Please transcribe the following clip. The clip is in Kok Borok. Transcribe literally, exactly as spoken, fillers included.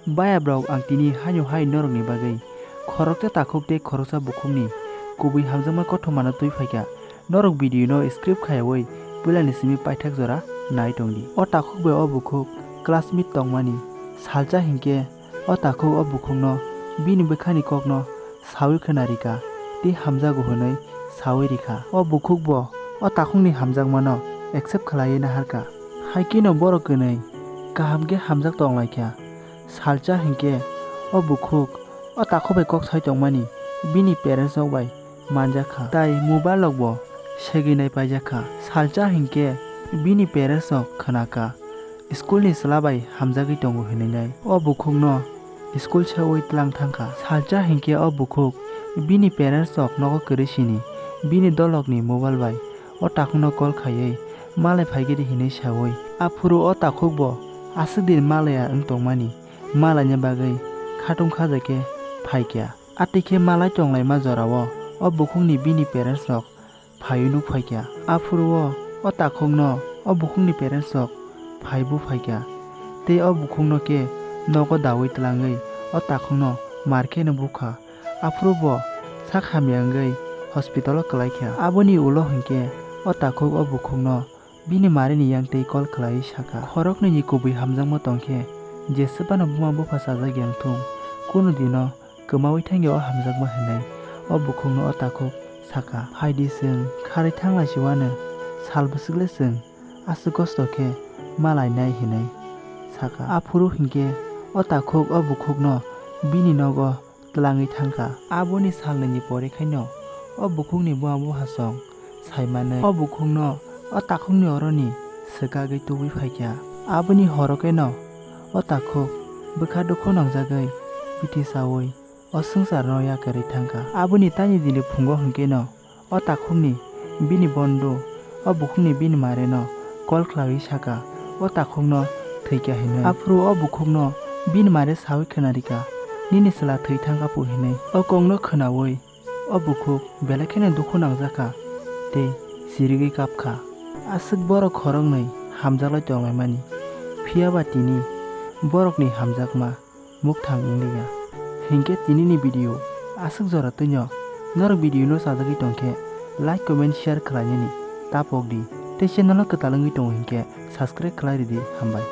Bayabrok, ang tini haino hai norokni bagwi khoroksa takhuk tei khoroksa bukhukni kubui hamjakma kothomano twi phaikha. Norok video no skip khaiwi puilani simi paithak jora nai tongdi. O takhuk bai o bukhuk classmate tongmani salsa hinkhe o takhuk o bukhukno bini bwkhani kokno sawi khwnarikha tei hamjago hwnwi sawi rikha. O bukhukbo o takhukni hamjakmano accept khlaiwi naharkha. Haikheno borok kwnwi kaham khe hamjak tonglaikha. Salsa hinkhe o bukhuk o takhuk bai kok sai tongmani bini parents rok bai manjakha, tai mobile rokbo segwi nai paijakha. Salsa hinkhe bini parents rok khwnakha, school ni chwla bai hamjagwi tongo hinwi nai. O bukhukno school sawi tlang thangkha. Salsa hinkhe o bukhuk bini parents rok nogo kwrwi sini bini dolokni mobile bai o takhukno call khaiwi malai phaigidi hinwi sawi. Aphuru o takhukbo aswk din malaiya wng tongmani malaina bagwi khatung khaja khe phaikha. Atwi khe malai tonglaima jorao o bukhukni bini parents rok phaiwi nuk phaikha. Aphuru o, o takhukno o bukhukni parents rok phaibu phaikha tei o bukhukno khe nogo dawi tlangwi o takhukno mar kheno bukha. Aphuru bo sak hamya wngwi hospital o kwlaikha. Aboni ulo hinkhe o takhuk o bukhukno bini marini yang tei call khlaiwi sakha, khoroknwini kubui hamjakma tongkhe, jeswbano buma bupha chajak yang thung, kunu dino kwmawi thangya o hamjakma hinwi o bukhukno o takhuk sakha. Phaidi chwng kharwi thanglaisiwano sal bwswkle chwng aswk kosto khe malainai hinwi sakha. Aphuru hinkhe o takhuk o bukhukno bini nogo twlangwi thangkha. Aboni salnwini pore khaino o bukhukni buma buphasong saimanwi o bukhukno o takhukni oroni swkagwi tubui phaikha. Aboni horo kheno o takhuk bwkha dukhu nangjagwi bithi chaui o swngcharno yakarwi thangkha. Aboni taini dini phungo hwnkeno o takhukni bini bondu o bukhukni bini mareno call khlaiwi sakha, o takhukno thwikha hinwi. Aphuru o bukhukno bini mare sawi khwnarikha, "Nini chwla thwi thangkha pu," hinwi. O kokno khwnaui o bukhuk belai kheno dukhu nangjakha tei chirigwi kapkha. Aswk borok khoroknwi hamjaklai tonglaimani, phiyaba tini borokni hamjakma mukthang wngliya. Hinkhe tinini video aswk jora twino. Norok video no chajagwi tongkhe like, comment, share khlainani tapokdi tei channel no kwtal wngwi tongo hinkhe subscribe khlai ridi. Hambai.